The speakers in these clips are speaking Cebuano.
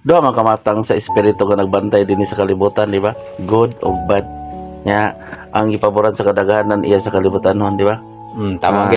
Duha man kamatang sa espiritu nga nagbantay dinhi sa kalibutan, di ba? Good o bad. Nya ang gipaboran sa kadaghanan iya sa kalibutan noon, di ba? Tama.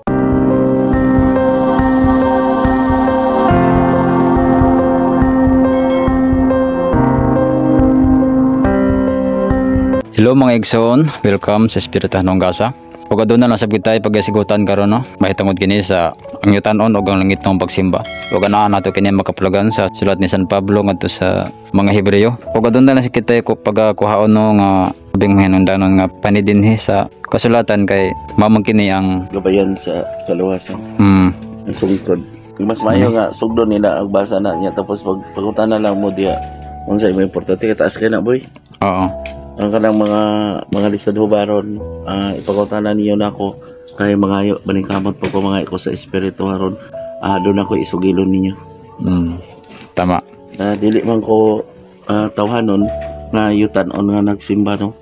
Hello mga igsoon, welcome sa Espirituhanong Gasa. Ug aduna lang sab kitay pagasigutan karon, no. Mahitungod kini sa ang yutan-on ug ang langit ng pagsimba. Ug anaa nato kini makapulagan sa sulat ni San Pablo ngadto sa mga Hebreo. Ug aduna lang sa kitay ko pagakuhaon, no, nga labing mahinungdanon nga panidinhi sa kasulatan kay mamang kini ang gabayan sa kaluwasan. Ang sungkod. Mas maayo nga sugdon nila ang basa na niya, tapos pag pagutana lang mo diha unsa imo importante kay taas kay na, boy. Oo. Ang kanang mga lisod hubaron, ipagutana niyo nako kay mangayo maningkamot po ko mga ko sa espiritu aron doon ako isugilon ninyo. Tama. Dili man ko tawhanon nga yutan-on nga nagsimba, no.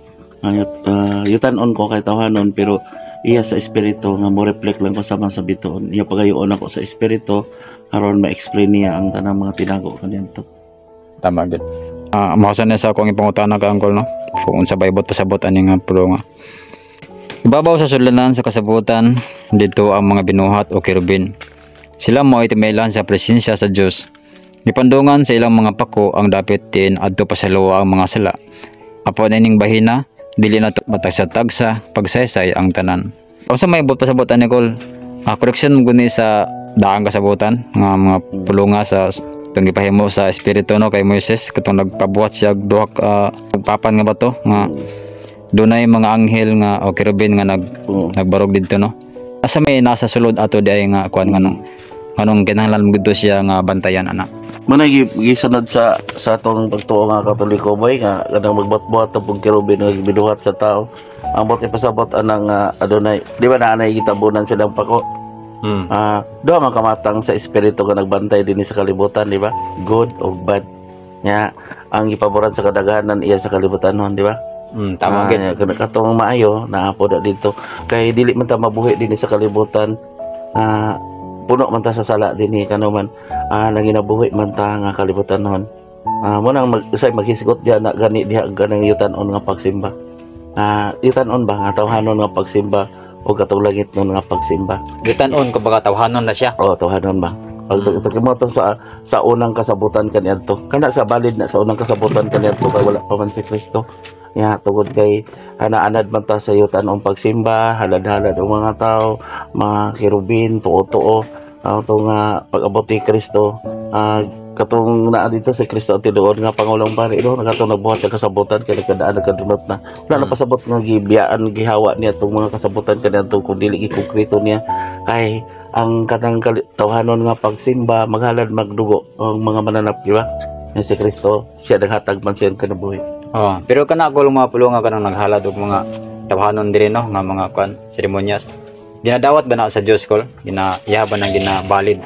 Yutan-on ko kay tawhanon, pero iya sa espiritu nga mo reflect lang ko sa mga sa bituon. Iya pagayoon ako sa espiritu aron ma-explain niya ang tanang mga tinago kaniadto. Tama gid. Mao na sa akong ipangutana ka, Uncle, no. Kung unsa ba ibot pasabot ani nga pulong. Ibabaw sa sulanan sa kasabutan dito ang mga binuhat o kerubin. Sila mo ay timaylan sa presensya sa Dios. Gipandungan sa ilang mga pako ang dapit tin adto pa sa luwa ang mga sala. Apan ining bahina dili na matagsa-tagsa pagsaysay ang tanan. Unsa may ibot pasabot ani, Col? Correction mo guni sa daang kasabutan nga mga pulunga sa itong gipahimo sa espiritu, no, kay Moises katong nagpabuhat siya og duha ka papan nga bato nga dunay mga anghel nga o kerubin nga nagbarog didto, no. Asa may nasa sulod ato di ay nga kuan nganong kinahanglan mo gid siya nga bantayan ana? Manay gisunod sa atong pagtuo nga Katoliko, boy, nga kanang magbuhat-buhat og kerubin nga gibinuhat sa tao. Ang buot ipasabot anang adunay, di ba, naanay gitabunan silang pako. Duha man kamatang sa espiritu nga nagbantay dinhi sa kalibutan, di ba? Good o bad. Nya ang gipaboran sa kadaghanan iya sa kalibutan noon, di ba? Tama gid. Katong maayo naa po da dito kay dili man ta mabuhi dinhi sa kalibutan. Puno man ta sa sala dinhi kano man nanginabuhi man ta nga kalibutan noon. Mo nang usay maghisgot diha na gani diha ganang yutan-on nga pagsimba. Yutan-on ba nga tawhanon nga pagsimba o katong langit nun nga pagsimba? Yutan-on kumbaga tawhanon na siya. Oo, tawhanon ba? Pag mo to sa unang kasabutan kaniadto. Kana sa valid na sa unang kasabutan kaniadto kay wala pa man si Kristo. Ya tungod kay hanaanad man ta sa yutan-ong pagsimba, halad-halad ang mga tao, mga kerubin, tuo-tuo. To nga pag-abot ni Kristo, katong naa dito si Kristo ang tinuod nga pangulong pari, no, katong nagbuhat sa kasabutan kay nagkadaan nagkadunot na. Wala na pasabot nga gibiyaan gihawa niya tong mga kasabutan kaniadto kung dili gikongkreto niya kay ang kanang tawhanon nga pagsimba maghalad magdugo ang mga mananap, di ba? Nga si Kristo siya naghatag man siyang kinabuhi. Oh, pero kana ko mga pulong nga kanang naghalad og mga tawhanon diri, no, nga mga kuan seremonyas. Ginadawat ba na sa Dios, kol? Gina iya ba nang ginabalid?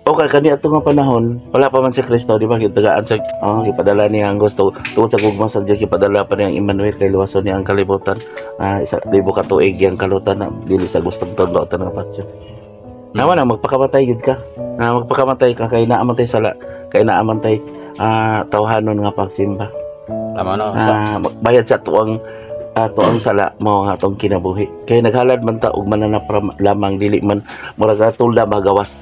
Okay, kani ato nga panahon, wala pa man si Kristo, di ba? Gitagaan sa gipadala niya ang gusto tungod sa gugma sa Dios, gipadala pa niya ang Emmanuel kay luwason niya ang kalibutan. 1,000 ka tuig ang kalutan na dili sa gustong tudlo tanang patsyo. Naman na magpakamatay gid ka. Magpakamatay ka kay naa man tay sala, kay naa man tay tawhanon nga pagsimba. Tama, no? Bayad sa tuang tuang sala mao nga atong kinabuhi. Kay naghalad man ta og mananap lamang, dili man murag tulda ba gawas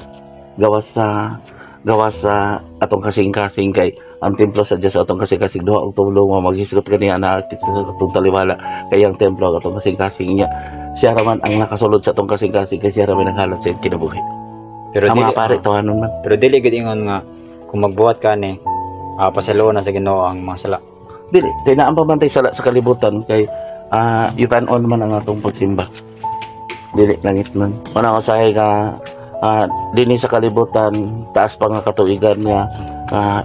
gawas sa atong kasing-kasing kay ang templo sa Dios atong kasing-kasing duha og tulo nga maghisgot kaniya na sa atong taliwala kay ang templo ang atong kasing-kasing niya. Siya raman ang nakasulod sa atong kasing-kasing kay siya raman ang halad sa iyang kinabuhi. Pero ang dili mga pare tawanon man. Pero dili gid ingon nga kung magbuhat ka ni pasalo na sa Ginoo ang mga sala. Dili kay naa pa man tay sala sa kalibutan kay yutan-on man ang atong pagsimba. Dili langit man. Una usahay nga dinhi sa kalibutan taas pa nga katuigan nga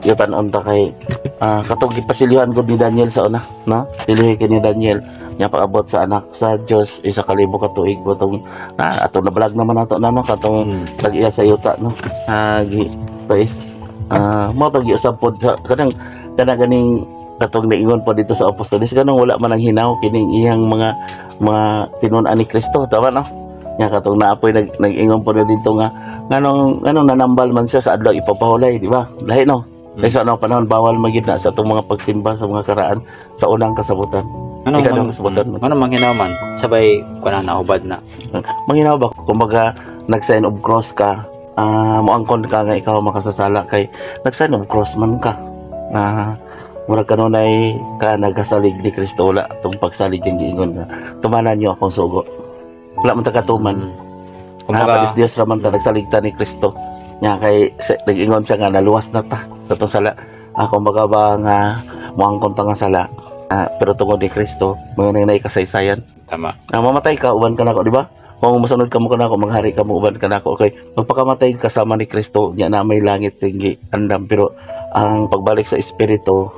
yutan-on ta kay katong gipasilyohan gud ni Daniel sa una, no? Silyohi kay ni Daniel nya paabot sa anak sa Dios 1,000 ka tuig botong ato na vlog naman nato na, no, katong tag-iya sa yuta, no. Gi pais mo to giusab pod sa kanang kana ganing katong naingon po dito sa apostolis kanang wala man ang hinaw kining iyang mga tinun-an ni Kristo, tama, no? Nya katong naapoy nag-ingon po na dito nga nganong nanambal man siya sa adlaw ipapahulay, di ba? Lahi, no? Kay sa unang panahon, bawal magyud na sa atong mga pagsimba sa mga karaan sa unang kasabutan. Ano Ikaw man ang kasabutan mo. Ano man hinaman sabay kuan na hubad na. Manginaw ba, kumbaga nag-sign of cross ka, moangkon ka nga ikaw makasasala kay nag-sign of cross man ka. Murag kanunay ka nagasalig ni Kristo, wala tong pagsalig yung giingon nga tumanan niyo akong sugo. Wala man ta katuman. Kumbaga Kumbaga, Diyos raman ta nagsalig ta ni Kristo. Nya kay nag-ingon siya nga naluwas na ta sa tong sala. Kumbaga ba nga moangkon ta nga sala. Pero tungod ni Kristo, mga nang kasaysayan. Tama. Mamatay ka, uban ka nako, di ba? Kung mosunod ka mo kanako, maghari ka mo, uban ka nako. Okay, magpakamatay kasama ni Kristo, nya na may langit tinggi andam, pero ang pagbalik sa espiritu,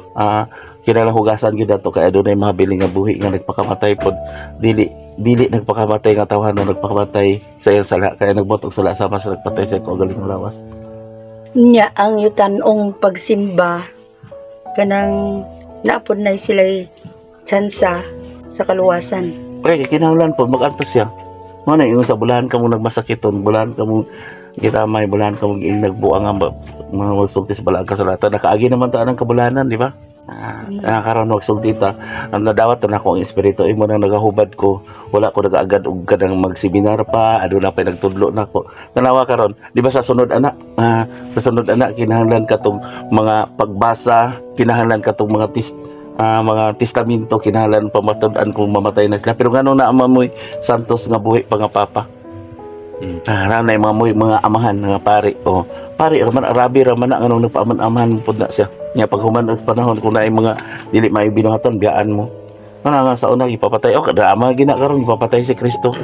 kinahanglan hugasan gyud ato kay adunay mahabiling nga buhi nga nagpakamatay pod, dili dili nagpakamatay nga tawhan na nagpakamatay sa iyang sala, kaya nagbuot og sala sama sa nagpatay sa iyang kaugalingong lawas. Nya ang yutanong pagsimba, kanang naapod na sila tsansa sa kaluwasan. Okay, kinahanglan po mag-antos siya. Mo na ingon sa bulahan ka mo nagmasakiton, bulahan ka mo gitamay, bulahan ka mo nagbuang ang mga magsulti sa balaang kasulatan. Nakaagi naman ta ang kabulanan, di ba? Karon magsulti ta. Ang nadawat na ako ang espiritu imo nang nagahubad ko. Wala ko nagaagad og kanang magseminar pa, aduna pa nagtudlo nako. Tanawa karon, di ba sa sunod ana, sa sunod ana kinahanglan katong mga pagbasa, kinahanglan katong mga testamento, kinahanglan pamatud-an kung mamatay na sila. Pero ngano na ama mo'y santos nga buhi pa nga papa? Na mga mo'y mga amahan nga pari. O, pari raman, rabi raman na nganong nagpaaman-amahan pud na siya. Nya pag human ang panahon kung naay mga dili maayo binuhatan, biyaan mo. Nga nga sa una ipapatay. O kada ama gina karon ipapatay si Kristo.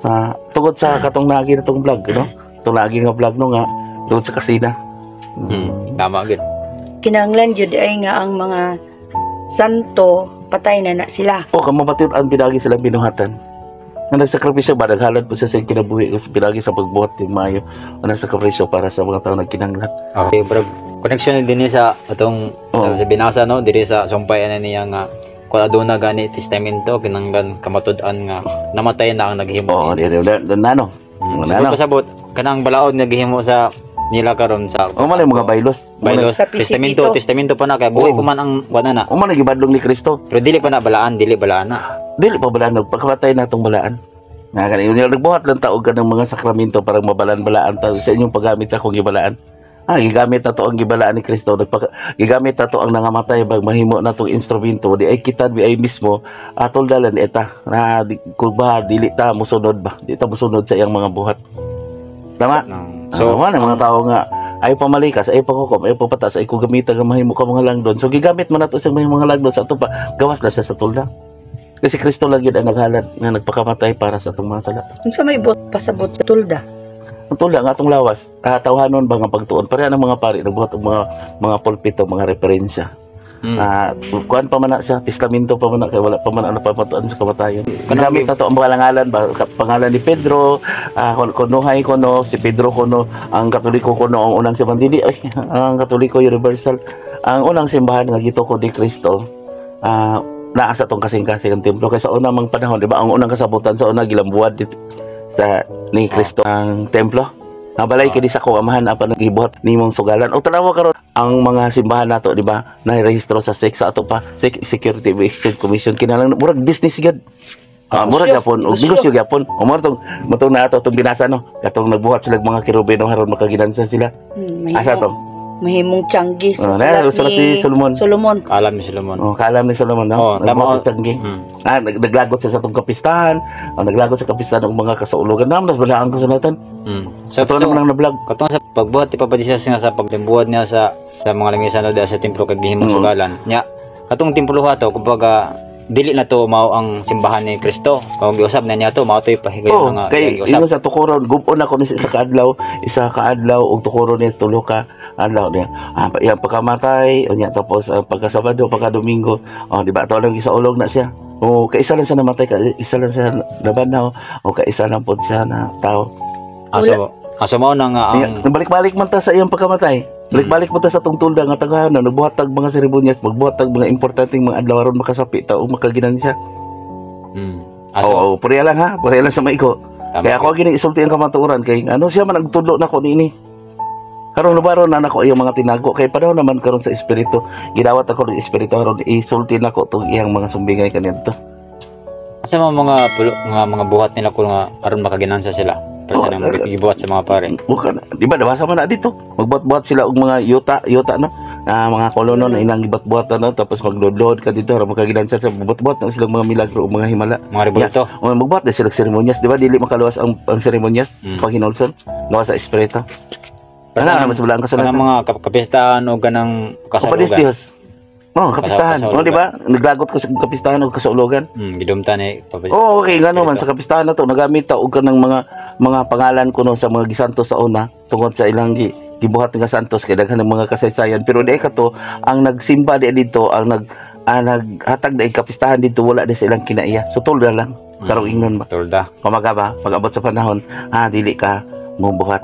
Sa tungod sa katong naagi na tong vlog, no? Tong naagi nga vlog, no, nga tungod sa kasina. Tama gid. Kinahanglan jud ay nga ang mga santo patay na na sila. O kamo ang pinagi silang binuhatan. Nga nagsakripisyo ba, naghalad po siya sa kinabuhi pinagi sa pagbuhat ng maayo. Nga nagsakripisyo para sa mga tao nagkinahanglan. Okay, bro. Connection din ni sa atong sa binasa, no, diri sa sumpay ana niya nga kung aduna gani testamento, kinanglan kamatud-an nga namatay na ang naghimo. Oo, di di di nano. Sabot pasabot kanang balaod nga gihimo sa nila karon sa O man mga baylos. Baylos. Sa Testamento, pisipito. Testamento pa na kay buhi pa man ang wala na. O man gibadlong ni Kristo. Pero dili pa na balaan, dili balaan na. Dili pa balaan, pagkamatay na itong balaan. Nga kani yun, nagbuhat lang ta og kanang mga sakramento para mabalan-balaan ta sa inyong paggamit sa akong gibalaan. Gigamit na to ang gibalaan ni Kristo. Gigamit na to ang nangamatay bag mahimo na tong instrumento di ay kita di ay mismo atol dalan eta na di, kung ba dili ta mosunod ba, di ta mosunod sa iyang mga buhat. Tama? So, So, wala mga tao nga ay pamalikas, ay pakukom, ay papatas, ay kung gamitan nga mahimo ka mga langdon. So gigamit mo na to sa mga langdon sa ato pa, gawas na siya sa tulda. Kasi Kristo lang yun ang naghalad nga nagpakamatay para sa atong mga sala. Unsa may buot pasabot sa tulda? Ang tulda nga atong lawas, tawhanon ba nga pagtuon? Pareha ng mga pari nagbuhat og mga pulpito, mga referensya. Kuan pa man na siya, testamento pa man na kay wala pa man ang napamatuan sa kamatayon. Gamit na to ang mga ngalan ba, pangalan ni Pedro, kunuhay kuno si Pedro kuno, ang Katoliko kuno ang unang simbahan dili ay ang Katoliko universal. Ang unang simbahan nga gituko ni Kristo, naa sa tong kasing-kasing ang templo kay sa unang mang panahon, di ba, ang unang kasabutan sa una gilambuad dito sa ni Kristo ang templo. Nabalay kini sa akong amahan apan nagibuhat nimong sugalan. O tanawa karon ang mga simbahan nato, di ba? Nairehistro sa SEC sa ato pa, SEC, Security Exchange Commission, kinahanglan murag business gyud. Murag gyapon og negosyo gyapon. O mo tong motong na ato tong binasa, no. Katong nagbuhat sila og mga kerubin aron makaginansa sila. Asa to? Mahimong tiyanggi sa Oh, na sulat sulat ni ni Solomon. Solomon. Alam ni Solomon. Oh, kaalam ni Solomon, no. Oh, tama. Nagbuhat og tiyanggi. Naglagot siya sa atong kapistahan. Oh, naglagot sa kapistahan og mga kasaulugan. Naman nas balaan kasulatan. So, Ito naman ang na-vlog. Katong sa pagbuhat ti Papa Jesus nga sa pagbuhat niya sa mga lamisan no sa templo kag gihimong sugalan. Nya katong templo to, kumbaga dili na to mao ang simbahan ni Kristo. Kung giusab na niya to, mao to'y pahigayon Oh, nga kay giusab. ingon sa tukuron, gubon ako ni isa ka adlaw ug tukuron ni tulo ka adlaw niya. Iyang pagkamatay, unya tapos ang pagkasabado, pagka-Domingo. Oh, di ba ato lang gisaulog na siya. O kaisa lang siya namatay, kaisa lang siya nabanaw, o kaisa lang pod siya na tao. So mao na nga ang Balik-balik man ta sa iyang pagkamatay. Balik-balik man ta sa tong tulda nga tagahanan, nagbuhat tag mga seremonyas, magbuhat tag mga importanteng mga adlaw aron makasapi ta o makaginansya. So, Oo, puriya lang ha, puriya lang sa maigo. Tama. Kaya ako gini isulti ang kamatuoran kay ano siya man nagtudlo nako niini. Karon lubaro na nako iyang mga tinago kay panahon naman karon sa espiritu. Gidawat ako ng espiritu karon, isulti nako tong iyang mga sumbingay kaniadto. Asa mga mga pulo, nga mga buhat nila kung nga aron makaginansa sila? Para sa Oh, nang gibuhat sa mga pare. Bukan, di ba nabasa man na dito? Magbuhat-buhat sila og mga yuta, yuta no. Ah, mga kolono na ilang gibuhat-buhat no, tapos maglodlod ka dito aron makaginansa sa buhat-buhat na silang mga milagro o mga himala. Mga rebulto. O magbuhat na sila seremonyas, di ba? Dili makaluwas ang seremonyas pag hinulson, gawas sa espiritu. Para Ano sa naman sa balaan kanang kasulatan? mga kapistahan o ganang Kapanis kasalugan. Dios. Oh, kapistahan. Kasalugan. Oh, di ba? Naglagot ko sa kapistahan o kasaulugan. Gidumta ni Oh, okay, ngano man sa kapistahan na to nagamit ta og kanang mga pangalan kuno sa mga gisantos sa una tungod sa ilang gibuhat nga santos kay daghan ng mga kasaysayan, pero di kato ang nagsimba di dito, ang naghatag di kapistahan dito, wala di sa ilang kinaiya, so tulda lang karong ingnon ba. Tulda. Kumaga ba pag abot sa panahon, dili ka mubuhat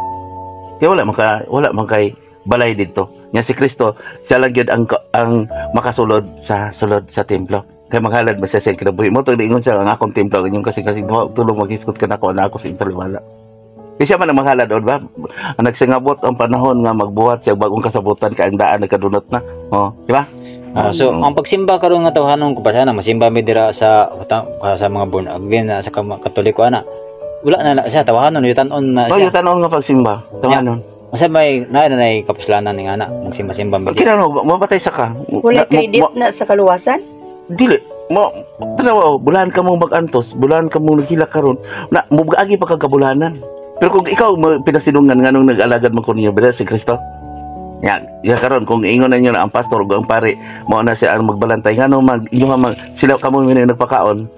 kay wala man kay balay dito nya. Si Kristo siya lang gyud ang makasulod sa sulod sa templo kay maghalad ba siya sa kinabuhi mo to. Ingon siya, "Ang akong templo ang inyong kasing-kasing." Tulong maghisgot ka nako na ako sa taliwala kay siya man ang maghalad, o ba? Ang nagsingabot ang panahon nga magbuhat siya bagong kasabutan kay ang daan nagkadunot na, oh, di ba? Ah, so ang pagsimba karon nga tawhanon ko pa sana masimba mi dira sa mga born again na sa Katoliko ana. Wala na na siya tawhanon, yutan-on na Oh, siya. yung tanong nga pagsimba tawanon. Unsa may naa na nay kapuslanan ning ana magsimba-simba mi dira? Kinano mabatay sa ka. Wala credit na sa kaluwasan? Dili mo tanawa, bulan ka mong mag-antos, bulan ka mong naghilak karon na muagi pa kag kabulanan. Pero kung ikaw mo pinasinungan, nganong nag-alagad man ko niyo ba si Kristo ya ya karon, kung ingon na niyo na ang pastor ug ang pare mao na siya ang magbalantay, ngano mag inyo man sila kamo man nagpakaon?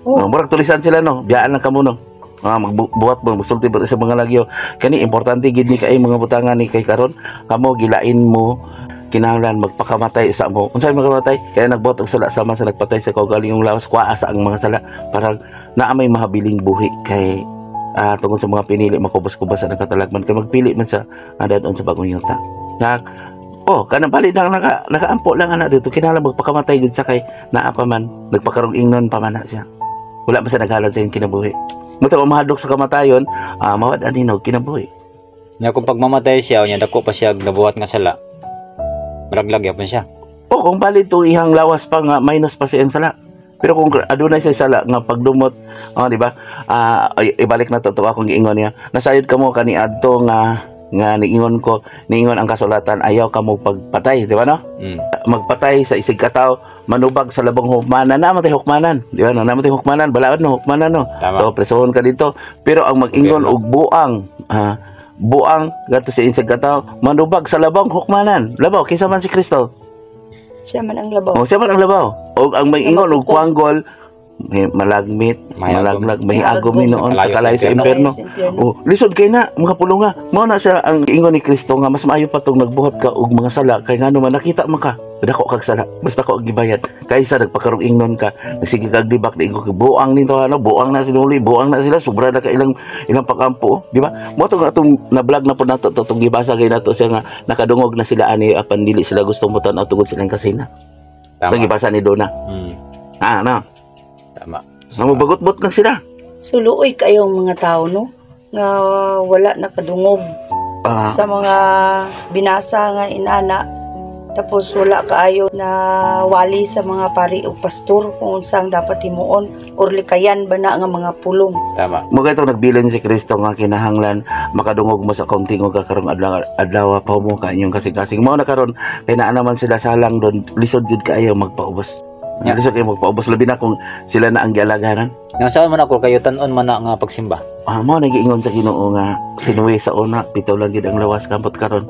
Oh. Oh. Murag tulisan sila no, biyaan lang kamo no. Ah, magbuhat mo, magsulti ba sa mga lagyo. Kani importante gid ni kay mga butangan ni kay karon kamo gilain mo, kinahanglan magpakamatay sa mo. Unsay magkamatay? Kaya nagbuhat og sala sama sa nagpatay sa kaugalingong lawas, kuaa sa ang mga sala parang naa may mahabiling buhi kay tungod sa mga pinili makubos-kubos sa nagkatalagman kay magpili man sa dadon sa bagong yuta. Na oh, kanang palit lang nakaampo lang ana dito, kinahanglan magpakamatay gid sa kay naa pa man nagpakarong ingnon pa man na siya. Wala pa siya naghalad sa iyang kinabuhi. Mo mahadlok sa kamatayon, mawad ani og kinabuhi. Nya kung pagmamatay siya unya dako pa siya nabuhat nga sala. Malaglag yapon siya. O kung valid to ihang lawas pa nga minus pa siya sala. Pero kung adunay siya sala nga pagdumot, oh, di ba? Ay, ibalik na to to akong giingon niya. Nasayod kamo kaniadto nga nga niingon ko, niingon ang kasulatan, ayaw kamo pagpatay, di ba no? Magpatay sa isig kataw, manubag sa labong hukmanan, namatay hukmanan, di ba no? Namatay hukmanan, balaod no, hukmanan no. Tama. So presohon ka dito. Pero ang mag-ingon Gobyerno. og buang, buang gadto sa isig kataw, manubag sa labong hukmanan. Labaw kinsa man si Kristo? Siya man ang labaw. O siya man ang labaw. O ang may ingon og kuanggol, may malagmit, Mahiyagom. malaglag, mahiyagom ni noon sa kalayo sa Sa impierno. Sa impyerno. O lisod kay na mga pulunga. Mao na siya ang ingon ni Kristo nga mas maayo pa tong nagbuhat ka og mga sala kay ngano man nakita man ka. Dako kag sala, basta ko ang gibayad. Kaysa nagpakarong ingnon ka, nagsige kag libak di ko buang nito ano, buang na sinuli, buang na sila, sobra na ka ilang ilang pakampo, di ba? Mo tong atong na-vlog na po nato to, tong gibasa kay nato siya nga nakadungog na sila ani apan dili sila gusto mo tan-aw tungod silang kasina. Tama. Tong gibasa ni Donna. Ah, no. Tama. So, mabagot-bot lang sila. So luoy kayo ang mga tao no nga wala nakadungog sa mga binasa nga inana, tapos wala kaayo na wali sa mga pari o pastor kung unsa ang dapat himuon or likayan ba na nga mga pulong. Tama. Mo kay nagbilin si Kristo nga kinahanglan makadungog mo sa akong tingog ka karong adlaw adlaw pa mo ka inyong kasing-kasing. Mao na karon kay naa naman sila salang doon, lisod gid kaayo magpaubos. Lisod kayo magpaubos labi na kung sila na ang gialagaran. Nga saan man ako kayo tan-on man na nga pagsimba. Ah, mo nagiingon sa Ginoo nga sinuwi sa una pito lang gid ang lawas kampot karon.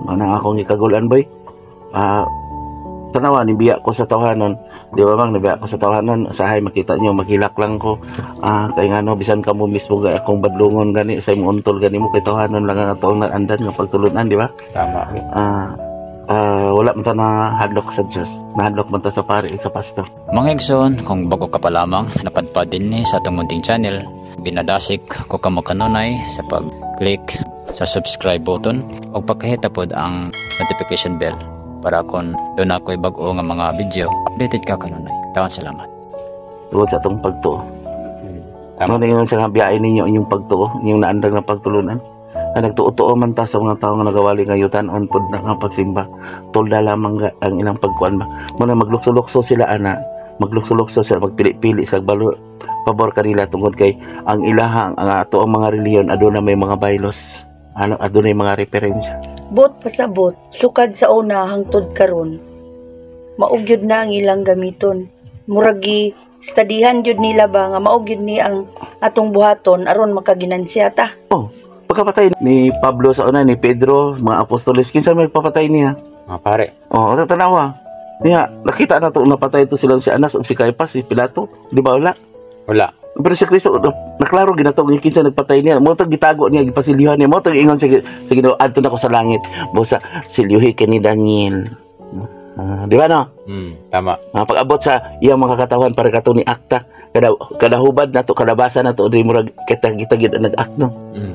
Mao na akong gikagulan, boy. Tanawa ni biya ko sa tawhanon. Di ba bang nibiya ko sa tawhanon, usahay makita niyo maghilak lang ko. Kay ngano bisan kamo mismo ga akong badlungon gani sa imong untol gani mo kay tawhanon lang ang atong andan nga pagtulunan, di ba? Tama. Wala man ta na hadlok sa Dios. Nahadlok man ta sa pari, sa pastor. Mga igsoon, kung bago ka pa lamang napadpad din ni sa atong munting channel, binadasik ko kamo kanunay sa pag-click sa subscribe button o pagkahita pod ang notification bell para kung doon ako'y bag-o nga mga video, updated ka kanunay. Tawan salamat. Tungod sa atong pagtuo. Tama. Ano na yun sa biyahe ninyo inyong pagtuo, inyong naandang na pagtulunan. Nga nagtuo-tuo man ta sa mga tao nga nagawali nga yutan-on pod na nga pagsimba. Tulda lamang ang ilang pagkuan ba. Muna maglukso-lukso sila ana, maglukso-lukso sila, magpili-pili sa balo pabor kanila tungod kay ang ilahang ang ato ang mga relihiyon aduna may mga bylaws. Ano, aduna may mga referensya. Bot pasabot, sukad sa una hangtod karon, mao gyud na ang ilang gamiton. Murag gi studyhan gyud nila ba nga mao gyud ni ang atong buhaton aron makaginansya ta. Pagkapatay ni Pablo sa una, ni Pedro, mga apostoles, kinsa may papatay niya? Mga pare. Oh, tanawa. Niya, nakita na to napatay to silang si Anas ug si Caiphas, si Pilato, di ba wala? Wala. Pero si Kristo naklaro ginato nga kinsa nagpatay niya. Mo to gitago niya, gipasilyuhan niya. Mo to ingon sa Ginoo, adto na ko sa langit. Busa silyuhi kini Daniel. Ah, di ba no? Tama. Pag-abot sa iyang mga katawan para kato ni akta, kada kada hubad nato, kada basa nato, di murag kita kita gid ang nag-act no.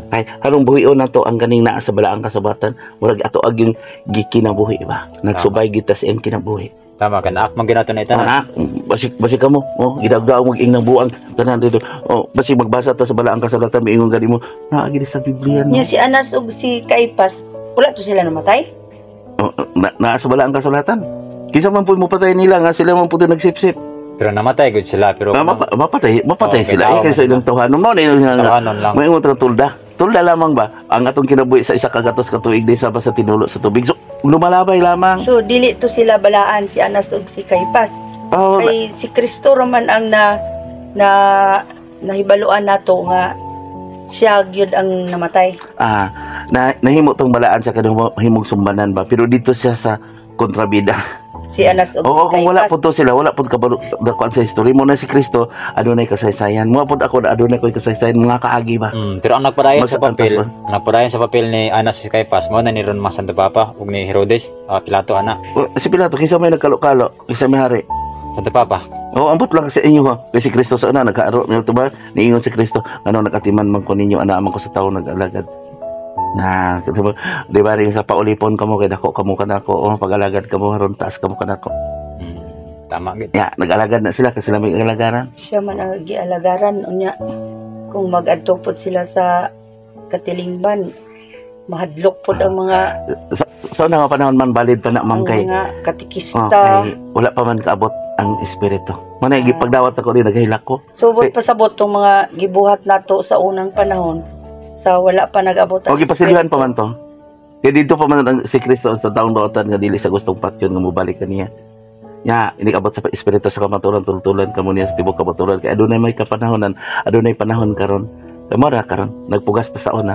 Ay harong buhion nato ang kaning naa sa balaang kasabatan, murag ato aging gikinabuhi ba. Nagsubay kita sa iyang kinabuhi. Tama ka na. Man ginato na itanan. Anak, basig basig kamo, oh, gidagdaw mo ing buang tanan dito. Oh, basig magbasa ta sa balaang kasulatan, miingon gani mo, naa gid sa Biblia no. Nya si Anas ug si Caiphas, wala to sila namatay. Oh, naa sa balaang kasulatan. Kinsa man pud mo patay nila nga sila man pud nagsipsip. Pero namatay gud sila pero Ah, mapatay, mapatay Oh, sila kay eh, kaysa tao ilang tawhanon mo na yun nga. tawanon lang. May ingon nga tulda. Tulda lamang ba? Ang atong kinabuhi sa isa ka gatos ka tuig di sa sa tinulo sa tubig. So, lumalabay lamang. So dili to sila balaan si Anas ug si Caiphas. Oh, Kay si Kristo raman ang na na nahibaluan nato nga siya gyud ang namatay. Ah, na nahimo tong balaan sa kanang himong sumbanan ba, pero dito siya sa kontrabida. Si Anas ug Oo, si kung wala Caiphas. po to sila, wala po kabalo dakuan sa history mo na si Kristo, adunay kasaysayan. Mo pod ako na adunay koy kasaysayan mga kaagi ba. Pero ang nagpadayon Mas sa papel, antas ang nagpadayon sa papel ni Anas si Caiphas mo na ni ron mas Santo Papa ug ni Herodes, Pilato ana. Oh, si Pilato kinsa may nagkalo-kalo, kinsa may hari. Santo Papa. Oo, ambot lang sa inyo ha. Kay si Kristo sa una nagkaaro niyo to ba? Niingon si Kristo, ano nakatiman man ko ninyo ana man ko sa tawo nag-alagad. Na, di ba, di ba rin sa paulipon kamo kay dako kamo kanako, oh, pag-alagad kamo haron taas kamo kanako. Tama gid. Ya, nag-alagad na sila kasi sila may alagaran. Siya man ang gialagaran unya kung mag-adto pod sila sa katilingban, mahadlok pod ang mga Sa una nga panahon man valid pa na man ang kay mga katikista. Okay, wala pa man kaabot ang espiritu. Manay gipagdawat ako din naghilak ko. So but pasabot tong mga gibuhat nato sa unang panahon sa wala pa nag-abot ang O gipasilyuhan pa espiritu. man to. Kaya dito pa man ang, si Kristo sa taong daotan nga dili sa gustong patyon nga mobalik kaniya. Ya, ini abot sa espiritu sa kamaturan, tultulan kamo niya sa tibok kamaturan kay adunay may kapanahonan, adunay panahon karon. Kamo ra karon, nagpugas pa sa una,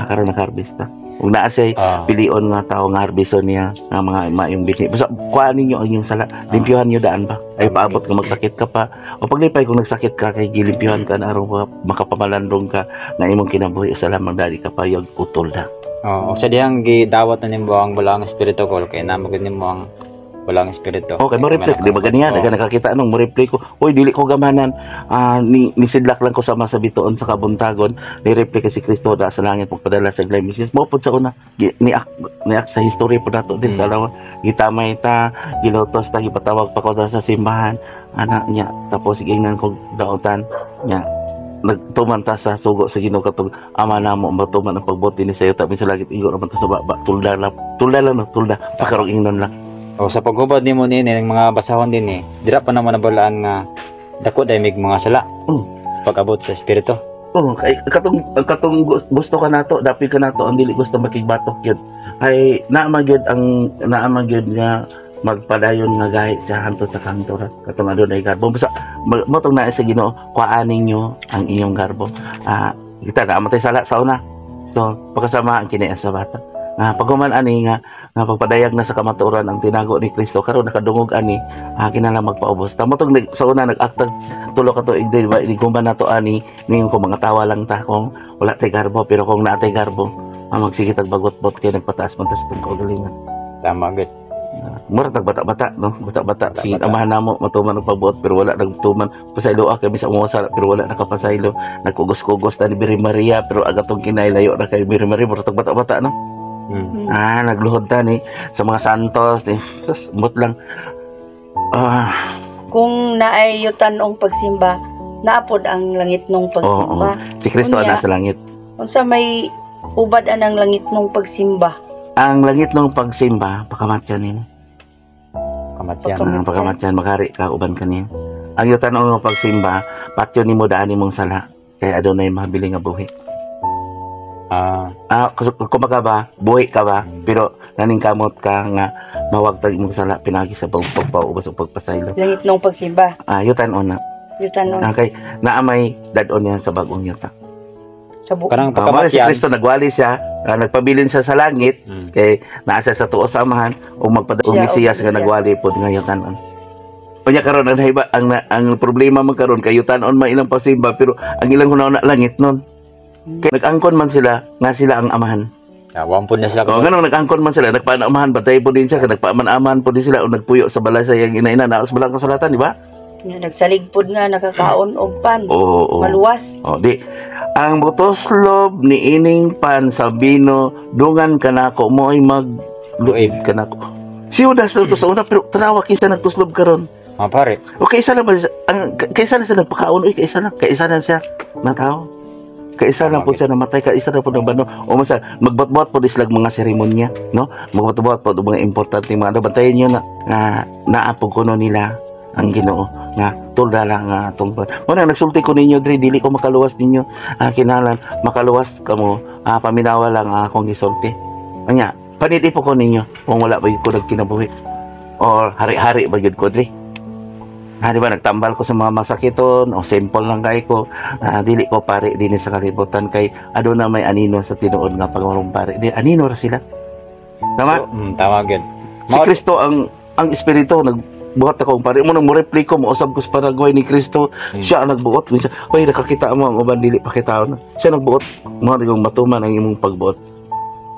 karon nagharvest ta. Ug naa siya pilion nga tao nga harveston niya nga mga maayong binhi. Basta kuha ninyo ang inyong sala, limpyuhan niyo daan ba. Ay paabot nga magsakit ka pa. O paglipay kung nagsakit ka kay gilimpyuhan ka na aron makapamalandong ka nga imong kinabuhi usa lamang dali ka payag utol na. Oh, sa dihang gidawat na nimo ang balaang espiritu ko kay namo gud nimo ang balaang espiritu. Okay, mo reply di ba ganiya? Oo. Daga nakakita nung mo reply ko. Uy, dili ko gamanan. Ni nisidlak lang ko sama sa bituon sa kabuntagon. Ni reply kay si Kristo da sa langit magpadala sa Glenn Mrs. Mo pud sa una. Ni sa history po nato din kalawa. Gitamay ta, gilotos ta, gipatawag pa ko sa simbahan. Anak niya tapos gingnan ko daotan niya nagtuman ta sa sugo sa Ginoo katong ama namo matuman ang pagbuti ni sayo tabi sa langit igo raman ta sa baba tulda lang no tulda pakarong ingnon lang. O sa paghubad nimo niini ng mga basahon dinhi, dira pa naman nabalaan nga dako dai mig mga sala. Sa pag-abot sa espiritu. Oh, kay katong ang katong gusto ka nato, dapit ka nato ang dili gusto makigbatok gyud. Ay naa man gyud ang naa man gyud nga magpadayon nga gahi sa hantod sa kantoran katong adunay garbo. Basta mo tong naa sa Ginoo, kuhaan ninyo ang inyong garbo. Kita na amatay sala sa una. So, pagkasama ang kini sa bata. Nga paghuman ani nga nga pagpadayag na sa kamatuoran ang tinago ni Kristo karon nakadungog ani kinahanglan magpaubos. Tamo tong sa una nag-aktag tulo ka tuig di ba inighuman nato ani ningon ko mga tawa lang ta kung wala tay garbo, pero kung naa tay garbo magsige tag bagot-bot kay nagpataas man ta sa itong kaugalingon. Tama gud. Mura tag bata-bata no, bata-bata si Bata-bata. amahan namo matuman ang pagbuot pero wala nagtuman pasaylo kami sa mga pero wala nakapasaylo, nagkugos-kugos ta ni Birhen Maria pero agatong kinailayo na kay Birhen Maria, mura tag bata-bata no. Nagluhod ta ni sa mga santos ni sus mut lang Kung naay yutan-ong pagsimba, naapod ang langit nung pagsimba. Si Kristo Unya. ana sa langit. Unsa may Hubad anang langitnong pagsimba? Ang langitnong pagsimba, pakamatyan nimo. Kamatyan. Ang pakamatyan, maghari ka uban kaniya. Ang yutan-on nga pagsimba, patyon nimo daan nimong sala kay adunay mabili nga buhi. Kumbaga ba, buhi ka ba, pero naningkamot ka nga mawagtag imong sala pinagi sa pagpaubos o pagpasaylo. Langitnong pagsimba. Yutan-on na. Yutan-on. Kay naa may dad-on niya sa bagong yuta. Sa buong. Kanang Mao na si pagkamatyan. Kristo nagwali siya, nagpabilin siya sa langit kay naa siya sa tuo sa Amahan ug magpada og Siya, og Mesiyas nga Mesiyas. Nagwali pod nga yutan-on. Unya karon ang hiba ang problema man karon kay yutan-on man ilang pasimba, pero ang ilang hunahuna langit nun. Kay nag-angkon man sila nga sila ang amahan. Wampun na sila. O ganun, nag-angkon man sila, nagpaanamahan batay po din siya, kay nagpaaman-aman po din sila o nagpuyo sa balay sa iyang ina-ina, naos balang kasulatan, di ba? Nga nagsaligpod nga nakakaon og pan. Oo. Maluwas. O, di. Ang butoslop ni ining pan sa bino, dungan kanako mo ay magluib kanako. Si Judas na to sa una, pero tanawa kinsa nagtuslob karon. Mga pare. O kaysa lang ba siya, kaysa lang siya nagpakaon, uy, kaysa lang, kaysa lang siya natao. Kaysa lang po siya namatay, kaysa lang po ng bano. O masa, magbuhat-buhat po sila mga seremonya, no? Magbuhat-buhat po mga importante mga ano. Bantayan nyo na, nga naapog kuno nila ang Ginoo nga tulda lang nga atong. Muna nagsulti ko ninyo diri, dili ko makaluwas ninyo, kinahanglan makaluwas kamo, paminawa lang ang akong gisulti. Anya paniti po ko ninyo kung wala ba gyud ko nagkinabuhi or hari-hari ba gyud ko diri. Di ba nagtambal ko sa mga masakiton o simple lang kay ko. Dili ko pare dinhi sa kalibutan kay aduna may anino sa tinuod nga pagmarong pare. Di anino ra sila. Tama? Tama gyud. Si Kristo ang espiritu nagbuhat ako ang pare mo nang mo reply ko mousab ko sa Paraguay ni Kristo. Siya ang nagbuot. Minsan, "Oy, nakakita mo ang uban dili pa kita." Siya nagbuot. Mo rin matuman ang imong pagbuot.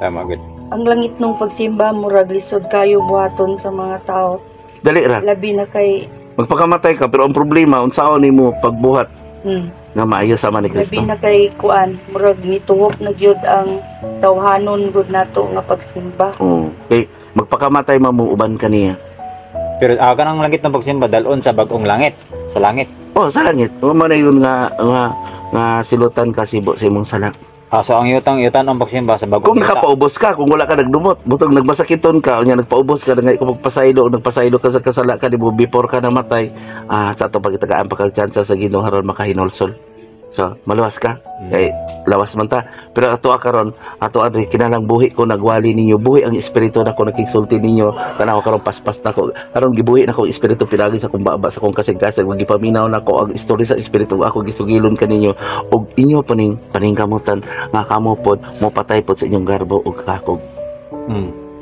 Tama gyud. Ang langitnong pagsimba murag lisod kayo buhaton sa mga tao. Dali ra. Labi na kay Magpakamatay ka, pero ang problema unsaon nimo pagbuhat nga maayo sama ni Kristo. Labi na kay kuan, murag nituhop na gyud ang tawhanon gud nato nga pagsimba. Oo. Kay magpakamatay man mo uban kaniya. Pero kanang langit ng pagsimba dalon sa bagong langit, sa langit. Oh, sa langit. Mo na yun nga nga nga silutan ka sibo sa imong sala. So ang yutan ang pagsimba sa bagong Kung yuta. nakapaubos ka, kung wala ka nagdumot, butong nagmasakiton ka, unya nagpaubos ka, nga ikaw magpasaylo, nagpasaylo ka sa kasala ka nimo before ka namatay, sa ato pagitagaan pa kag tsansa sa Ginoo haron makahinulsol. So, maluwas ka. Kay lawas man ta. Pero ato karon, ato adri kinahanglang buhi ko nagwali ninyo, buhi ang espiritu nako nakigsulti ninyo. Tanaw karon paspas nako. Karon gibuhi nako ang espiritu pinagi sa akong baba sa akong kasing-kasing, gipaminaw nako ang istorya sa espiritu ako gisugilon kaninyo ug inyo paning paningkamutan nga kamo pod mo patay pod sa inyong garbo ug kakog.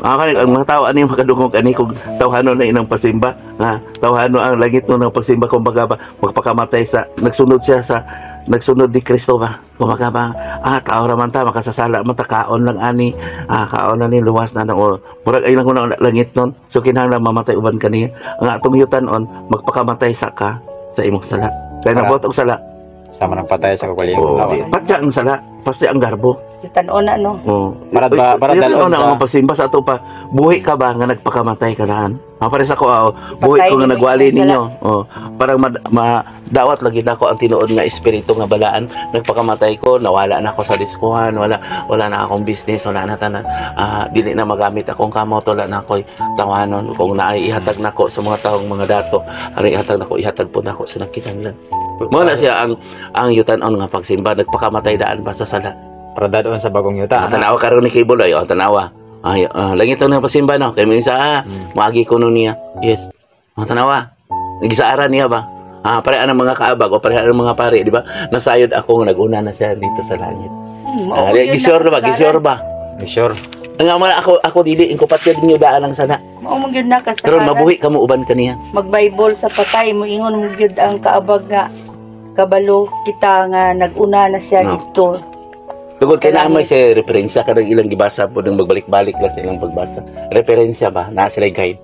Kani ang mga tao ani makadungog ani kung tawhanon na inang pasimba nga tawhano ang langit no ng pagsimba, kumbaga ba magpakamatay sa nagsunod siya sa nagsunod ni Kristo ba, kumbaga ba, tao ra man ta, makasasala man ta, kaon lang ani, kaon na ni, luwas na na o murag ay lang kuna langit nun. So kinahanglan mamatay uban kaniya. Ang atong yutan-on, magpakamatay sa ka sa imong sala kay nabuhat og sala. Sama ng patay sa kagalingon Oh, lawas. patya ang sala, pasti ang garbo. Yutan-on na, no? Oh. Para Uy, dalon na ang pagsimba sa ato pa. Buhi ka ba nga nagpakamatay ka naan? Pare sa ko, buhi Patay ko nga nimo nagwali imong sala. ninyo. Oh, parang dawat lagi nako ang tinuod nga espiritu nga balaan. Nagpakamatay ko, nawala na ako sa diskuhan, wala wala na akong business, wala na tanan. Dili na magamit akong kamot, wala na ako'y tawanon. Kung naay ihatag nako sa mga taong mga dato, ari ihatag nako, ihatag po nako sa nagkinahanglan. Mo na siya ang yutan-on nga pagsimba, nagpakamatay daan ba sa sala. Para dadon sa bagong yuta. Tanawa karon ni Kibuloy, oh, tanawa. Ay, langit na pasimba no. Kay mo isa, maagi ko no niya. Yes. Tanawa. Nagisaaran niya ba? Pare ang mga kaabag o pare ang mga pare, di ba? Nasayod ako nga naguna na siya dito sa langit. Mao gyud Gisure ba? nakasagaran. Gisure ba? Sure. Ang nga man ako dili ingko patya ninyo daan ang sana. Mao man gyud na kasagaran. Karon mabuhi kamo uban kaniya. Mag-Bible sa patay, moingon mo gyud ang kaabag nga kabalo kita nga nag-una na siya No. didto. Tungod kay Sa naa may langit. siya referensya kanang ilang gibasa po nang magbalik-balik lang sa ilang pagbasa. Referensya ba? Naa sila guide.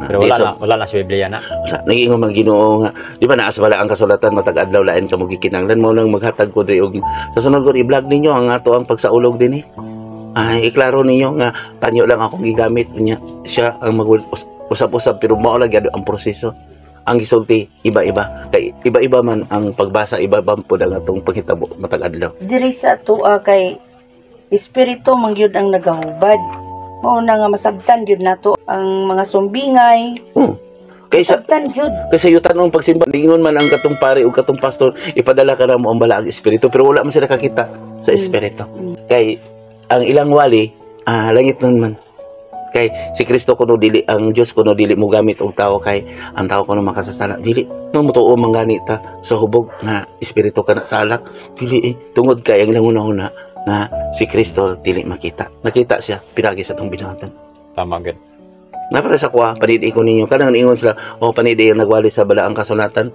Pero Di, wala so, na, wala na sa Biblia na. Wala, nag-iingon man Ginoo nga, di ba naas wala ang kasulatan matag adlaw lain ka mo gikinahanglan mo lang maghatag ko diri og sa sunod ko i-vlog ninyo ang ato ang pagsaulog dinhi. Ay, iklaro ninyo nga panyo lang akong gigamit niya. Siya ang mag usab-usab pero mao lang gyud ang proseso. Ang gisulti iba-iba kay iba-iba man ang pagbasa, iba-iba pud ang atong panghitabo matag adlaw. Diri sa atoa kay Espiritu man gyud ang nagahubad. Mao na nga masabtan gyud nato ang mga sumbingay. Kaysa Masabtan gyud. Kasi yutan ang pagsimba, lingon man ang katong pare o katong pastor, ipadala ka na mo ang balaang espiritu, pero wala man sila kakita sa espiritu. Kay ang ilang wali, langit nun man. Kay si Kristo kuno dili, ang Dios kuno dili mo gamit og tao kay ang tao kuno makasasala. Dili no motuo man gani ta sa hubog nga espiritu kana sa alak. Dili eh. Tungod kay ang ilang hunahuna nga si Kristo dili makita. Nakita siya pinagi sa tong binuhatan. Tama gid. Napara sa kuha, panidi ko ninyo. Kanang ingon sila, "Oh, panidi ang nagwali sa balaang kasulatan.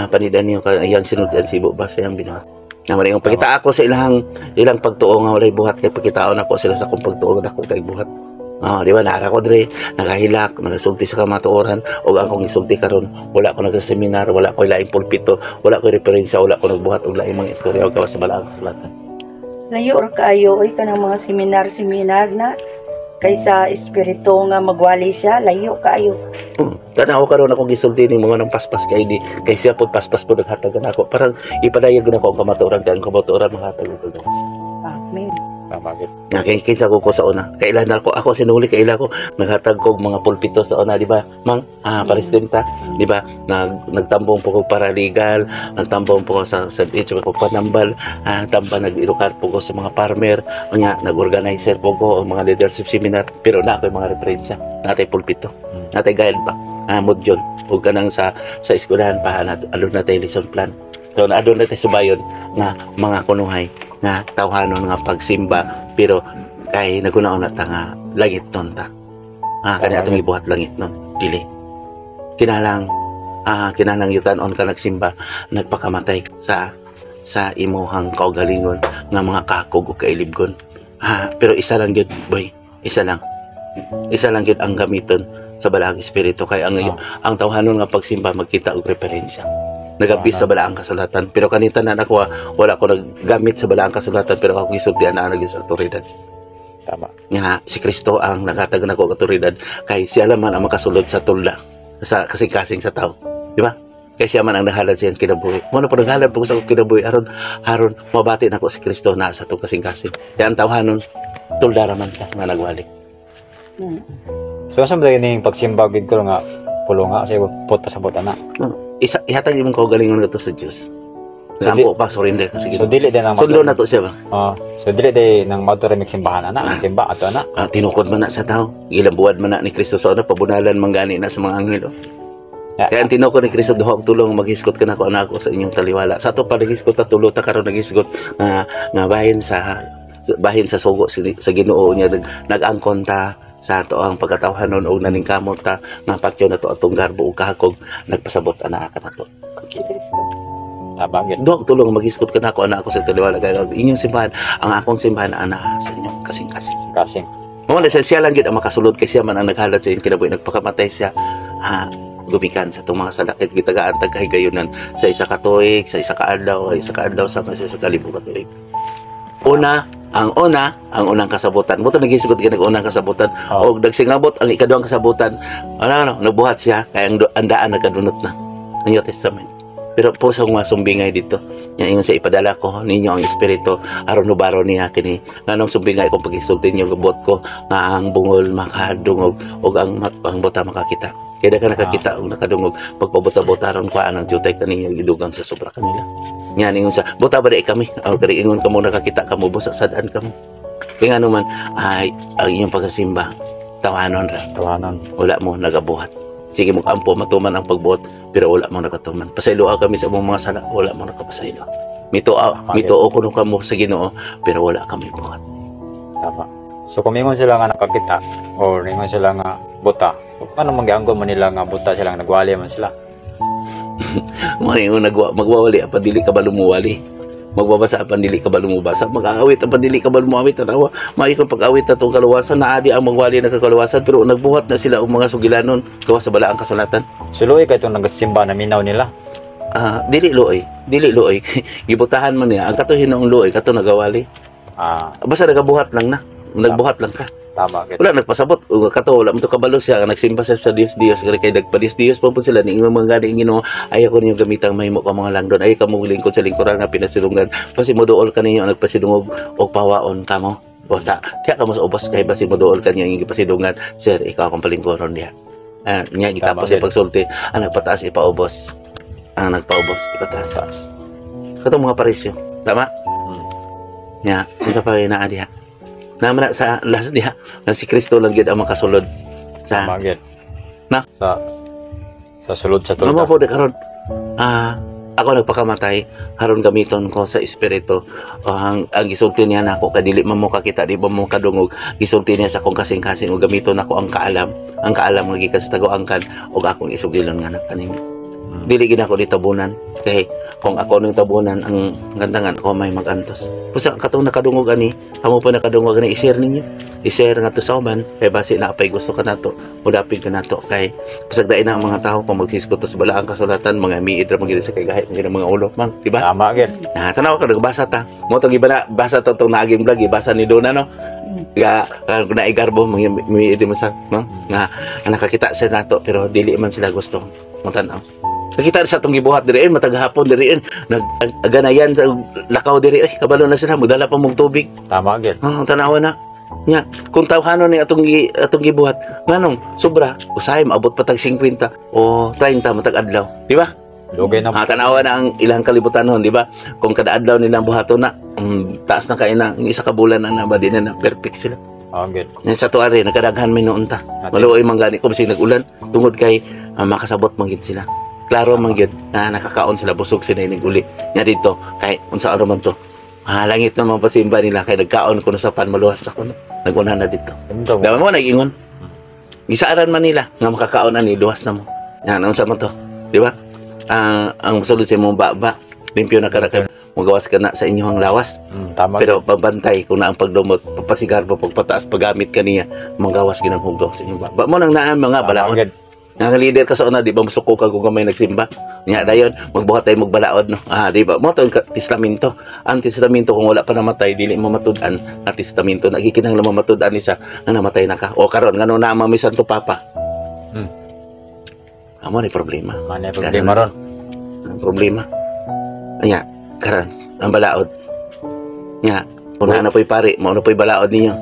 Panidan niyo kay iyang sinundan sibo ba sa iyang binuhat." Nga man ingon, pakita ako sa ilang ilang pagtuo nga walay buhat kay pakitaon ako sila sa akong pagtuo nga dako kay buhat. Ah, di ba naara ko dre, nakahilak, nagasulti sa kamatuoran ug akong gisulti karon, wala ko nagseminar, wala ko laing pulpito, wala ko referensya, wala ko nagbuhat og laing mga istorya og gawas sa balaang kasulatan. Layo ra kaayo oy kanang mga seminar-seminar na kaysa espiritu nga magwali siya, layo kaayo. Tanaw karon akong gisulti ni mga ng paspas kay di kay siya pod paspas pod naghatag nako. Parang ipadayag nako ang kamatuoran kay ang kamatuoran mahatag og kagawas. Amen. Tama gid. Nga kay kinsa ko sa una. Kailan na ako ako sinuli kaila ko naghatag kog mga pulpito sa una, di ba? Mang presidenta, di ba? Nagtambong po ko paralegal, nagtambong po ko sa sa ko panambal, tamba nag-edukar po ko sa mga farmer, unya nag-organizer po ko og mga leadership seminar, pero na ako yung mga referensya, natay pulpito. Natay guide pa. Module ug kanang sa eskwelahan pa na aduna natay lesson plan. So aduna natay subayon nga mga kunuhay nga tawhanon nga pagsimba, pero kay nagunaon na ta nga langit nun ta. Kani atong ibuhat langit nun. Dili. Kinahanglang yutan-on ka nagsimba, nagpakamatay ka sa imuhang kaugalingon nga mga kakog o kailibgon. Pero isa lang gyud, boy. Isa lang. Isa lang gyud ang gamiton sa balaang espiritu kay ang tawhanon nga pagsimba magkita og referensya. Nagapis sa balaang kasulatan. Pero kanita na nakuha, wala ko naggamit sa balaang kasulatan, pero ako gisultian na ang sa otoridad. Nga si Kristo ang naghatag nako og otoridad kay siya man ang makasulod sa tulda sa kasing-kasing sa tao. Di ba? Kay siya man ang nahalad sa iyang kinabuhi. Mo na po naghalad po sa akong kinabuhi aron aron mabati nako si Kristo na sa atong kasing-kasing. Kaya ang tawhanon tulda ra man siya nga nagwali. So asa ba ning pagsimba gid ko nga pulo nga sa ibot pasabot ana? Isa ihatag imong kaugalingon ngadto sa Dios. Ngampo pa, surrender ka sa So Ginoo. dili din ang Sundon na to siya ba? Oh, so dili din nang mato ra simbahan ana, ang simba ato ana. Tinukod man na sa tao. Gilambuan man na ni Kristo sa una, pabunalan man gani na sa mga anghel. Oh. Kaya ang tinukod ni Kristo, duha og tulong maghisgot ka nako anak ko sa inyong taliwala. Sa ato pa naghisgot ta tulo ta karon naghisgot nga nga bahin sa sugo sa Ginoo niya nag-angkon ta sa ato ang pagkatawhanon og naningkamot ta nga patyo na to atong garbo ug kahakog nagpasabot ana ka nato. Si Kristo. Tama gid. Duha og tulong maghisgot ka nako anak ko sa taliwala kay ang inyong simbahan, ang akong simbahan ana sa inyong kasing-kasing. Kasing. Mao na siya, siya lang gid ang makasulod kay siya man ang naghalad sa iyang kinabuhi, nagpakamatay siya gumikan sa itong mga salakit gitagaan tag kahigayunan sa isa ka tuig, sa isa ka adlaw, sa isa ka adlaw sama sa isa ka libo ka tuig. Una, ang una, ang unang kasabutan. Buto naghisgot ka nag unang kasabutan. Og nagsingabot ang ikaduhang kasabutan. Ano, nagbuhat siya kay ang daan nagkadunot na. Ang New Testament. Pero po sa mga sumbingay dito, nya ingon sa ipadala ko ninyo ang espiritu aron nubaro niya kini nganong sumbingay kung pagisulti niyo gabot ko nga ang bungol makadungog ug ang buta makakita. Kaya ka nakakita og nakadungog pagpabuta-buta ron kuan ang jutay kaninyo gidugang sa sobra kanila. Nga ingon sa buta ba di kami? Aw kari ingon kamo nakakita kamo busa sad-an kamo. Kaya nga naman ay ang inyong pagkasimba tawanon ra, Tawanon. Wala mo nagabuhat. Sige mo kampo matuman ang pagbuhat pero wala mo nakatuman. Pasayloa kami sa among mga sala, wala mo nakapasaylo. Mituo kuno kamo sa Ginoo pero wala kami buhat. Tama. So kung ingon sila nga nakakita or ingon sila nga buta, ano magyanggon man nila nga buta sila nga nagwali man sila? Mga yung magwawali apan dili ka ba lumuwali? Magbabasa apan dili ka ba lumubasa? Mag-aawit apan dili ka ba lumuawit? Tanawa, maayo kang pag-awit atong kaluwasan, naadi ang magwali na kakaluwasan pero nagbuhat na sila og mga sugilanon gawas sa balaang kasulatan. So luoy kay itong nagsimba na minaw nila. Dili luoy, dili luoy. Gibutahan man niya ang kato hinuong luoy kato nagawali. Basta nagabuhat lang na. Nagbuhat lang ka. Tama gid. Wala nagpasabot ug kato wala man to kabalo siya nga nagsimba siya sa Dios Dios kay nagpa-Dios Dios pa po sila, niingon mga gani Ginoo, ayaw ko ninyo gamitang mahimo ka mga langdon, ayaw ka mo lingkod sa lingkuran nga pinasilungan, basi moduol kaninyo ang nagpasidungog og pawaon kamo. Basta diha ka mo sa ubos kay basi moduol kanyo ang gipasidungan, sir, ikaw akong palingkuron diha. Ah, nya gitapos Tama, siya pagsulti, ang nagpataas ipaubos, ang nagpaubos ipataas. Katong mga parisyo, tama? Nya, unsa pa naa diha? Naman na sa last diha na si Kristo lang gyud ang makasulod sa Tama gid. Na? Sa sulod sa Ano tolda. po di karon? Ako nagpakamatay aron gamiton ko sa espiritu. O, ang gisulti niya nako kay dili man mo kakita, di ba mo kadungog, gisulti niya sa akong kasing-kasing ug gamiton nako ang kaalam. Ang kaalam nga gikan sa tago-angkan ug akong isugilon nga kaninyo. Dili gid ako ditabunan kay kung ako ning tabunan ang gantangan ako may magantos. Pusa katong nakadungog ani, amo pa nakadungog ani, i-share ninyo. I-share nga to sa uban kay basi na apay gusto ka nato, mudapig ka nato kay pasagdain na ang mga tao kung magsisgot sa balaang kasulatan, mga miid ra man gid sa kay gahit ng mga ulo man, di ba? Tama gid. Na tanaw ka nagbasa ta. Mo tong iba na basa to tong naaging vlog, ibasa ni Dona, no. Ga na igarbo mga miid mo sa no nga ang nakakita sa nato pero dili man sila gusto mo tan-aw. Nakita sa atong gibuhat diri eh, matag hapon diri eh, nag aganayan sa lakaw diri eh, kabalo na sila modala pa mong tubig. Tama gid. Ah, tanawa na. Nya, kung tawhanon ni atong gibuhat, nganong sobra, usahay maabot pa tag 50 o 30 matag adlaw, di ba? Dugay na. Ah, tanawa na ang ilang kalibutan noon, di ba? Kung kada adlaw nilang buhaton na, taas na kay na, ang isa ka bulan na na ba di na na perfect sila. Oo gid. Nya sa tuari nakadaghan may noon ta. Maluoy man gani ko bisig nag-ulan tungod kay makasabot man gid sila. Klaro man gyud na nakakaon sila, busog sila inig uli. Nya dito kay unsa man to. Ah, langit na mga pasimba nila kay nagkaon kuno sa pan, maluwas na kuno. Naguna na dito. Unta mo. Dama mo nag-ingon. Gisaaran man nila nga makakaon ani, luwas na mo. Yan unsa man to, di ba? Ang sulod sa imong baba, limpyo na ka na kay mugawas ka na sa inyong lawas. Tama. Pero pagbantay kung na ang pagdumot, pagpasigarbo, pagpataas, paggamit kaniya, manggawas ginang hugaw sa inyong baba. Mo nang naan mga Tama balaod. gid. Nga leader ka sa una, di ba musuko ka kung gamay nagsimba? Nga dayon, magbuhat tayo magbalaod, no? Ah, di ba? Mo to ang testamento. Ang testamento kung wala pa namatay, dili mo matud-an ang testamento. Nagikinahanglan mo matud-an ni sa nga namatay na ka. O karon ngano na may Santo Papa. Amo ni problema. Manay problema ron. Ang problema. Anya, karon ang balaod. Nga, kung na po'y pari, mao na po'y balaod ninyo.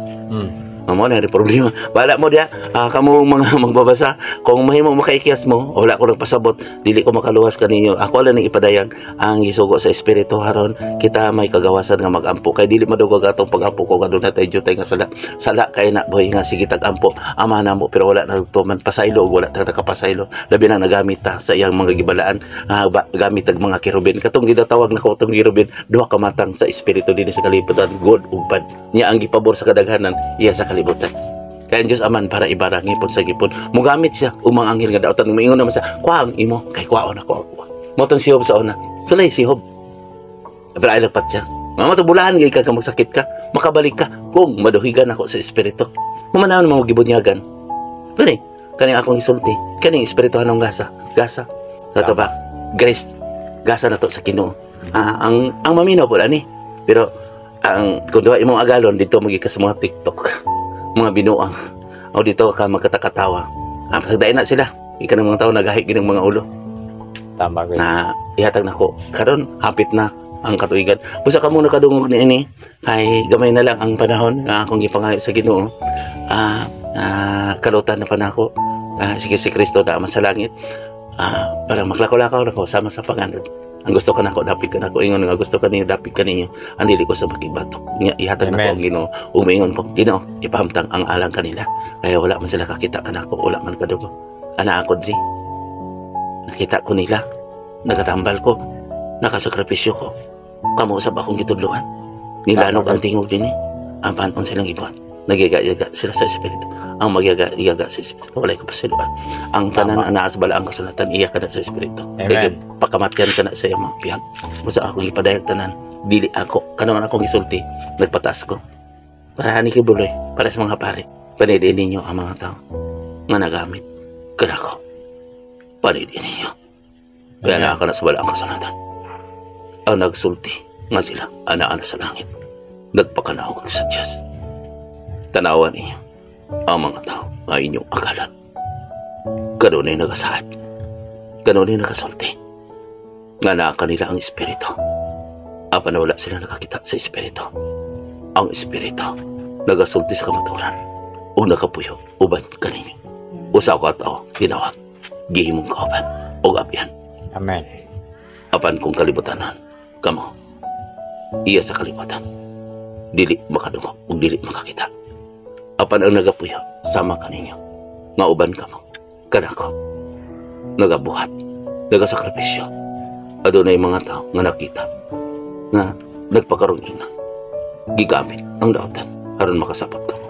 Mao na rin problema. Bala mo diya, kamo mga magbabasa, kung mahimo makaikyas mo, wala ko nagpasabot, dili ko makaluwas kaninyo. Ako lang ning ipadayag ang gisugo sa espiritu haron kita may kagawasan nga magampo. Kay dili madugog atong pagampo ko kaduna tay jutay nga sala. Sala kay na boy nga sige tag-ampo. Ama na mo pero wala na tuman pasaylo ug wala ta nakapasaylo. Labi na nagamit ta sa iyang mga gibalaan, gamit tag mga kerubin. Katong gidatawag nako atong kerubin, duha ka matang sa espiritu dinhi sa kalibutan, good ug bad. Niya ang gipabor sa kadaghanan, iya sa kalibutan. Kaya ang Diyos aman para ibara ngipon sa gipon. Mugamit siya umang anghel nga daotan, muingon naman siya, kuha ang imo kay kuhaon ako ako. Motong si Job sa una. Sulay si Job. Pero ay lapat siya. Nga matubulahan gay ka ka magsakit ka, makabalik ka kung maduhigan ako sa espiritu. Humanahon mga gibunyagan. Gani, kaning akong gisulti, kaning espiritu hanong gasa, gasa. Sa to ba? Grace, gasa na to sa Ginoo. Ah, ang maminaw po ani. Pero ang kung duha imong agalon dito magikas sa mga TikTok, mga binuang. O dito ka magkatakatawa. Ah, pasagdain na sila. Ika ng mga tao nagahi gid ang mga ulo Tama gid. Na ihatag nako. Karon hapit na ang katuigan. Busa kamo nakadungog niini kay gamay na lang ang panahon nga akong gipangayo sa Ginoo. Kalutan na pa nako. Sige si Kristo na ama sa langit. Para maglakaw-lakaw na ko sama sa panganod. Ang gusto ka nako, dapit ka nako. Ingon nga gusto ka ninyo, dapit ka ninyo. Ang dili ko sa makibatok. Nya ihatag nako Amen. ang Ginoo. Umiingon ko, Ginoo, ipahamtang ang alang kanila. Kaya wala man sila kakita kanako, wala man kadugo. Ana ako diri. Nakita ko nila. Nagatambal ko. Nakasakripisyo ko. Kamo usab akong gitudloan. Nilanog ang tingog dinhi. Ang panon silang gibuhat. Nagyaga-yaga sila sa espiritu. Ang magyaga-yaga sa espiritu. Walay ko pasiluan. Ang tanan Tama. ang naa sa balaang kasulatan, iya ka na sa espiritu. Amen. Kaya pakamatyan ka na sa iyang mga biyag. Basta akong ipadayag tanan. Dili ako. Kanang akong gisulti. Nagpataas ko. Para ani kay Buloy. Para sa mga pare. Panidiin ninyo ang mga tao nga nagamit. Kanako. Panidiin ninyo. Kaya na ako na sa balaang kasulatan. Ang nagsulti nga sila, ana-ana sa langit. Nagpakanahog sa Diyos. Tanawan ninyo. Ang mga tao nga inyong akala kanunay nagasaad, kanunay nagasulti nga naa kanila ang espiritu, apan wala sila nakakita sa espiritu. Ang espiritu nagasulti sa kamatuoran o nakapuyo uban kaninyo. Usa ka tao tinawag, gihimong kauban o abyan. Amen. Apan kung kalibutanan kamo, iya sa kalibutan, dili makadungog ug dili makakita. Apan ang nagapuyo sama kaninyo nga uban kamo kanako, nagabuhat, nagasakripisyo, adunay mga tao nga nakita nga nagpakarong ina, gigamit ang daotan aron makasabot kamo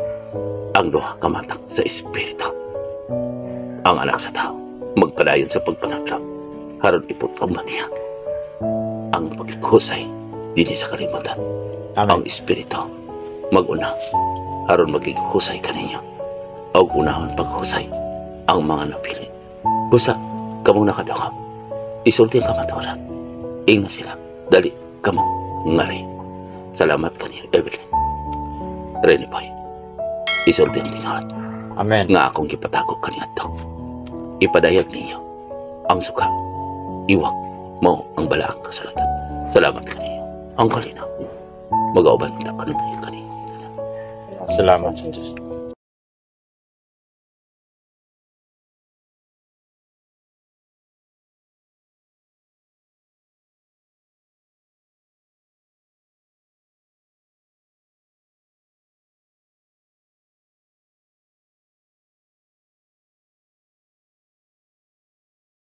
ang duha ka matang sa espiritu. Ang Anak sa Tao magpadayon sa pagpanadlaw aron iputumba niya ang paghusay dinhi sa kalibutan. Amen. Ang espiritu maguna aron maging husay kaninyo og unahon paghusay ang mga napili. Busa kamo nakadungog, isulti ang kamatuoran. Ingna sila, "Dali kamo ngari." Salamat kaniyo, Evelyn, Rene Boy. Isulti ang tinuod Amen. nga akong gipatago kaniadto, ipadayag ninyo. Ang suka iwak mao ang balaang kasulatan. Salamat kaniyo. Ang kalinaw magauban ta kanunay kaniyo. Salamat Sa sa Diyos.